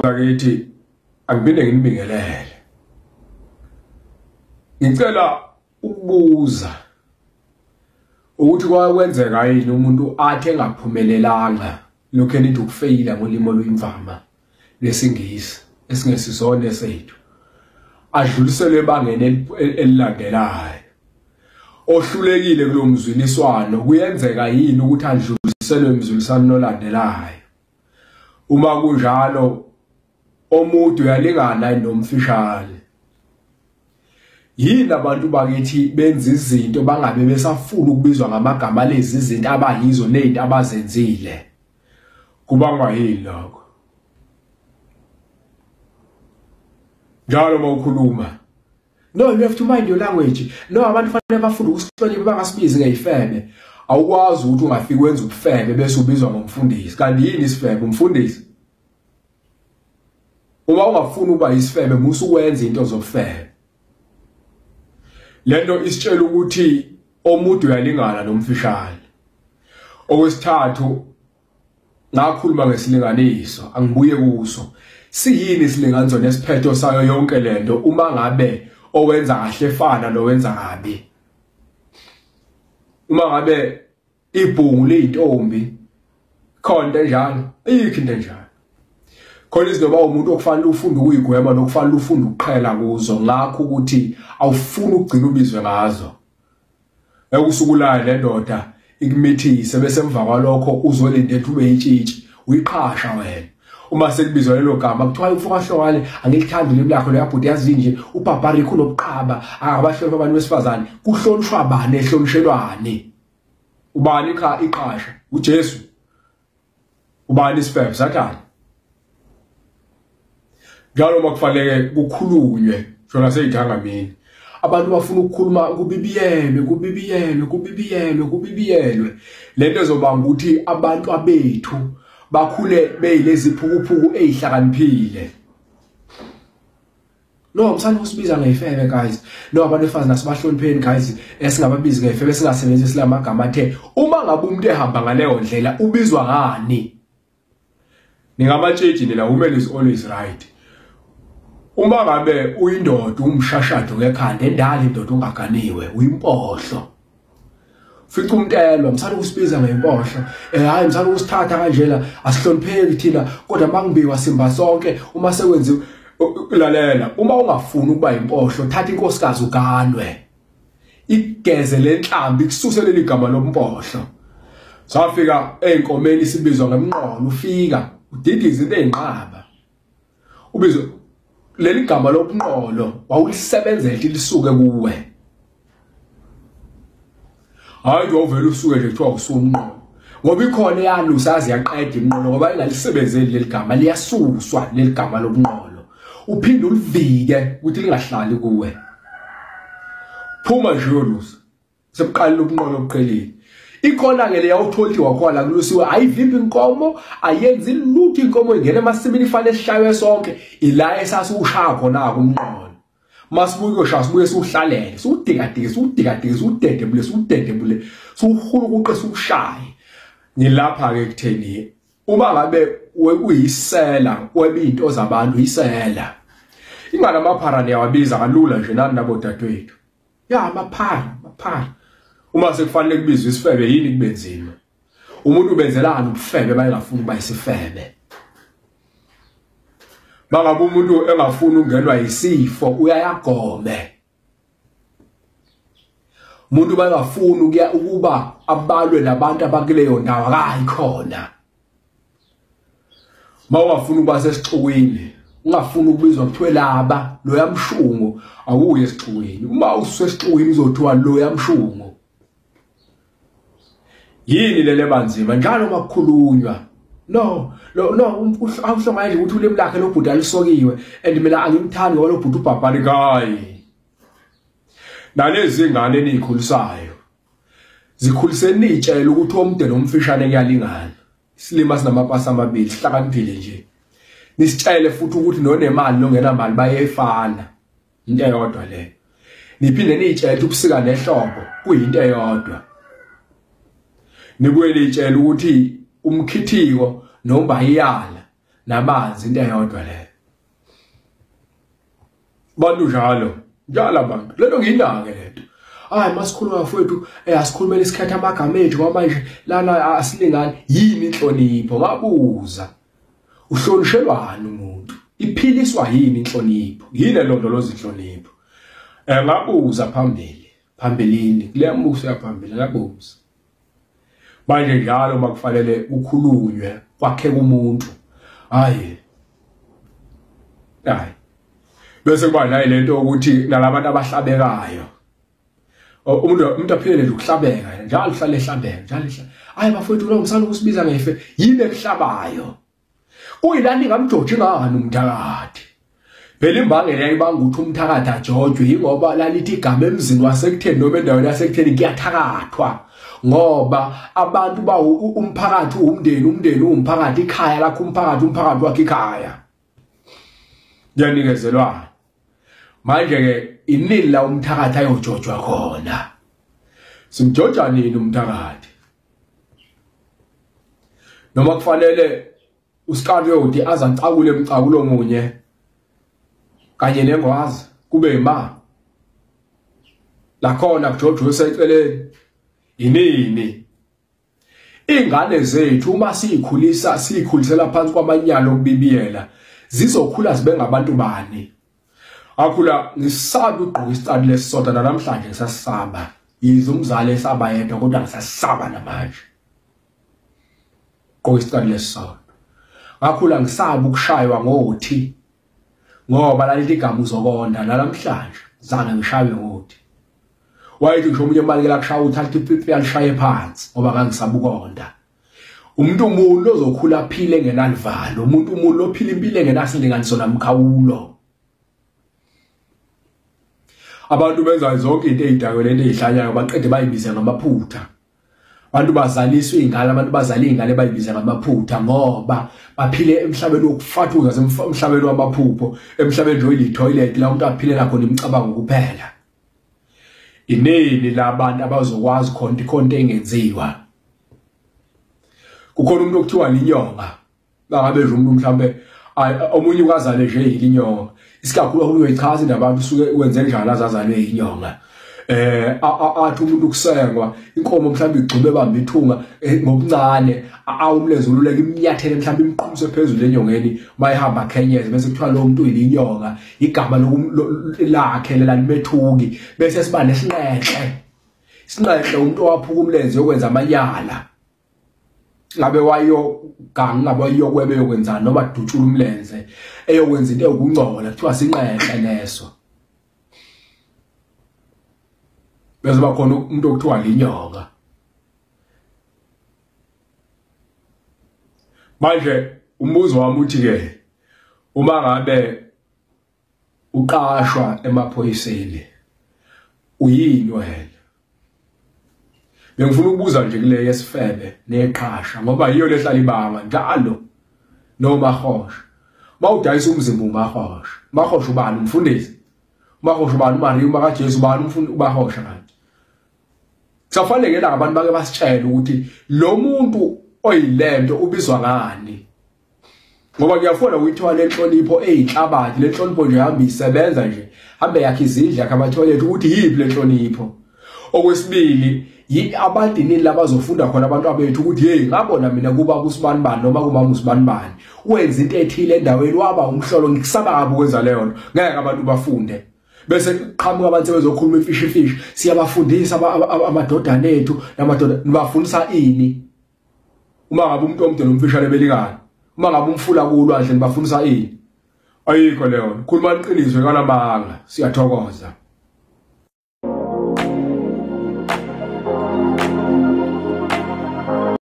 Bakithi angiphinde nginibingelele. Ngicela ukubuza ukuthi kwakwenzeka yini umuntu athi engaphumelelanga lokho enithi ukufeyila ngolimi oluyimvama lesiNgisi esingesizona esethu, adluliselwe ebangeni elilandelayo. Ohlulekile kulo mzwiliswano kuyenzeka yini ukuthi adluliselwe emzwiliswaneni olandelayo? Uma kunjalo, omude uyalingana nomfishane. Yini abantu bakithi benza izinto bangabe besafuna ukubizwa ngamagama lezi izinto abayizo nezinto abazenzile? Kubangwa yini lokho? Njalo uma ukhuluma, no, you have to mind your language. No, abantu fanele bafunde ukusihlonipha, bangasibizi ngeyifebe. Awukwazi ukuthi ungafiki wenza ubufebe bese ubizwa ngomfundisi. Kanti yini isifebe? Umfundisi. Uma ungafuni ukuba isifebe, musu ukwenza into zobufebe. Lento isitshela ukuthi omude uyalingana nomfishane. Okwesithathu, ngakhuluma ngesilinganiso, angibuye kuso. Siyini isilinganiso nesiphetho sayo yonke lento uma ngabe owenza kahle efana nowenza kabi? Uma ngabe ibhungu leyintombi, khona into enjalo, ayikho into enjalo. Khona izinto umuntu okufanele ufunde ukuyigwema nokufanele ufunde ukuqhela kuzo, ngakho ukuthi awufuni ukugcina ubizwe ngazo. Ekusukulayo le ndoda ikumithise, bese emva kwalokho uzolindela ube itshitshi, uyiqhasha wena. Uma sekubizwa lelo gama kuthiwa ufuka hlokane, angilithandi ulimi lakho leyabhuti, yazi nje ubhabharikho unobuqaba, akabahlonipha abantu besifazane. Kuhlonishwa bani ehlonishelwane? Ubani iqhasha? uJesu. Ubani isifebe? Sathane. Njalo uma kufanele kukhulunywe shona seyithangamini, abantu bafuna ukukhuluma kubibiyelwe, kubibiyelwe, kubibiyelwe, kubibiyelwe. Lento ezobanga ukuthi abantu abethu bakhule beyilezi phukuphuku ezihlakaniphile. No, msani usibiza ngeyifebe guys. No, abantu befazane asibahlonipheni guys, esingababizi ngeyifebe, singasebenzisi lamagama athe. Uma ngabe umuntu ehamba ngaleyo ndlela ubizwa ngani? Ningamatshitshi nina, woman is always right. Uma ngabe uyindoda umshashado ngekhanda endala, indoda ungaganiwe, uyimpohlo. Fica umntelwa, msana ukusibiza ngempohlo. Hayi msana ukusithatha kanjena, asihlonipheki thina, kodwa mangibiwa simba sonke. Uma sekwenziwe, lalela, uma ungafuni ukuba impohlo, thatha inkosikazi uganwe. Igeze lenhlambi kususe leli gama lompohlo. Safika einkomeni sibizwa ngemnqolo, ufika udidiza into eyinqaba. Ubizwa leli gama lobunqolo, wawulisebenzela lisuke kuwe. Hayi nje uvela usuke nje kuthiwa usumnqolo. Ngoba ikhona eyalusa aze yaqeda imnqolo, ngoba ingalisebenzeli leli gama, liyasuswa leli gama lobunqolo. Uphinde ulivike ukuthi lingahlali kuwe. Phuma nje uyolusa. Sebuqalile ubunqolo obuqhelile. Ikhona ke leya utholti wakhona kulusiwe, ayivimbi inkomo, ayenzi lutho inkomo, ingena emasimini ifane esishaywe sonke, ila esasushaya khona umnqolo. Masibuye uyoshaya, sibuye siwuhlalele, siwudikadike, siwudikadike, siwudedebule, siwudedebule, siwuhulukuqe, siwushaye. Ngilapha ke ekutheni uma ngabe uyisela webinto zabantu, uyisela. Ingane amaphara niyawabiza kalula nje nani nabodadewethu. Ya, amaphara, amaphara. Uma sekufanele kubizwe isifebe yini kube nzima? Umuntu ubenzelani ubufebe bayengafuni ukuba isifebe? Bangabe umuntu engafuni ukungenwa yisifo uyayagome. Umuntu bayengafuni ukuya ukuba abalwe nabantu abakuleyo ndawo akayi khona. Mawungafuni ukuba sesixukwini, ungafuni ukubizwa kuthiwe laba loya mshungu, awuye esixukwini. Uma usesixukwini uzothiwa loya mshungu. Yini lele banzima njalo makukhulunywa? No, no, no, awuhlonga nje ukuthi ulimi lakhe lobhuti alisokiwe, and mina angimthandi ngoba lobhuti ubhabhali kayi. Nalezi ngane enizikhulisayo, zikhuliseni nitshela ukuthi omude nomfishane kuyalingana. Isilima sinamapasi amabili, sihlakaniphile nje. Nisitshele futhi ukuthi nonemali nongenamali bayefana. Into eyodwa leyo. Niphinde nitshele ukuthi ubusika nehlobo kuyinto eyodwa. Nibuye nitshele ukuthi umkhithiko nombayiyala namanzi into eyodwa leyo. Bantu njalo njalo abantu lento ngiyinake lento. Hayi masikhuluma bafowethu, asikhulumele isikhathi amagama ethu ngoba manje lana asilingani. Yini inhlonipho? Ngabuza, uhlonishelwani umuntu? Iphiliswa yini inhlonipho? Yini elondoloza inhlonipho? Ngabuza phambilini kule mbuso yaphambili ngabuza. Manje njalo makufanele kukhulunywe kwakheka umuntu, hayi hayi bese kuba nayi lento ukuthi nalabantu abahlabekayo, umuntu aphile nje ukuhlabeka njalo, uhlale ehlabeka njalo. Hayi bafowethu, lo msana ukusibiza ngefe, yini ekuhlabayo? Kuyilani ngamjoji ngani umthakathi? Phela imbangela yayibanga ukuthi umthakathi ajojwe ingoba lalithi igama emzini wasekutheni noma endaweni yasekutheni kuyathakathwa, ngoba abantu ba umphakathi umndeni, umndeni umphakathi, ikhaya lakho umphakathi, umphakathi wakhe ikhaya, kuyanikezelwana. Manje ke inini la umthakathi ayojojwa khona? Simjoja nini umthakathi? Noma kufanele uSikariyoti azacakule emcakulo munye kanye nengwazi kube ima lakhona kujojwe seceleni? Inini ingane zethu uma siyikhulisa siyikhulisela phansi kwamanyalo okubibiyela, zizokhula zibe ngabantu bani? Akhula ngisaba ugqoka isicathulo lesisodwa namhlanje, ngisasaba. Yize umzali esaba yedwa, kodwa ngisasaba namanje gqoka isicathulo lesisodwa. Ngakhula ngisaba ukushaywa ngothi ngoba lalithi igama uzokonda, namhlanje zange ngishaywe ngothi. Wayethi ngisho omunye ubalekela kushaya uthatha ipipi alishaye phansi ngoba ngangisaba ukonda. Umuntu umuntu ozokhula aphile engenalivalo, umuntu umuntu ophila impilo engenasilinganiso namkhawulo. Abantu benza zonke into eyidakwe lento eyihlanyayo baqede bayibize ngamaphutha. Abantu bazaliswa izingane, abantu bazala izingane bayibize ngamaphutha ngoba baphile emhlabeni wokufathuza, emhlabeni wamaphupho, emhlabeni nje oyitoilet la umuntu aphilela khona imicabango kuphela. Inini labantu abazokwazi khona ikhonto engenziwa? Kukhona umuntu okuthiwa linyonga, bangabe nje umuntu mhlambe omunye ukazale nje yinyonga, isikakhulu uyoyichaza indaba abantu usuke wenze njalo azazalwe yinyonga. Athi umuntu kusengwa inkomo mhlawumbe igxube bamba ithunga ngokuncane, awumlenze ululeka imnyathele mhlawumbe imqhumise phezulu enyongeni mayihamba khenyeze, bese kuthiwa lo muntu uyinyonga, igama lakhe lelimethuki. Bese siba nesinqehle, isinqehle umuntu owaphuka umlenze yokwenza amanyala, ngabe wayoganga, ngabe wayokwebe yokwenzani, noma dutshula umlenze eyokwenza into eyokungcola, kuthiwa sinqehle leso. Bese bakhona umuntu okuthiwa linyoka. Manje umbuzo wami uthi ke, uma ngabe uqashwa emaphoyiseni uyini wena? Bengifuna ukubuza nje kule yesifebe neqhasha, ngoba yiyo lehlala ibanga njalo nomahosha. Mawudayisa umzimba umahosha, mahosha ubani? Umfundisi? Mahosha ubani? uMaria uma kaJesu ubani umfundi ubahosha kanti? Kusafanele ke abantu bake basitshele ukuthi lo muntu oyilento ubizwa ngani, ngoba ngiyafuna ukuyithola lenhlonipho eyinhlabathi, lenhlonipho nje hamba isebenza nje, hambe yakhe izindlu yakhe ama-toilet, ukuthi yiphi lenhlonipho. Okwesibili, abantu nini labazofunda khona abantu abethu ukuthi hey ngabona mina kuba kusibanibani noma kumama usibanibani wenza into ethile endaweni waba umhlolo, ngikusaba kabi ukwenza leyo nto, ngeke abantu bafunde. Bese qhamuka abantu sebezokhuluma ifishi fishi, siyabafundisa amadodana ethu namadoda, nibafundisa ini? Uma ngabe umuntu omde nomfishane belingana, uma ngabe umfula kulwandle nibafundisa ini? Ayikho leyo. Khuluma iqiniso kanamanga, siyathokoza.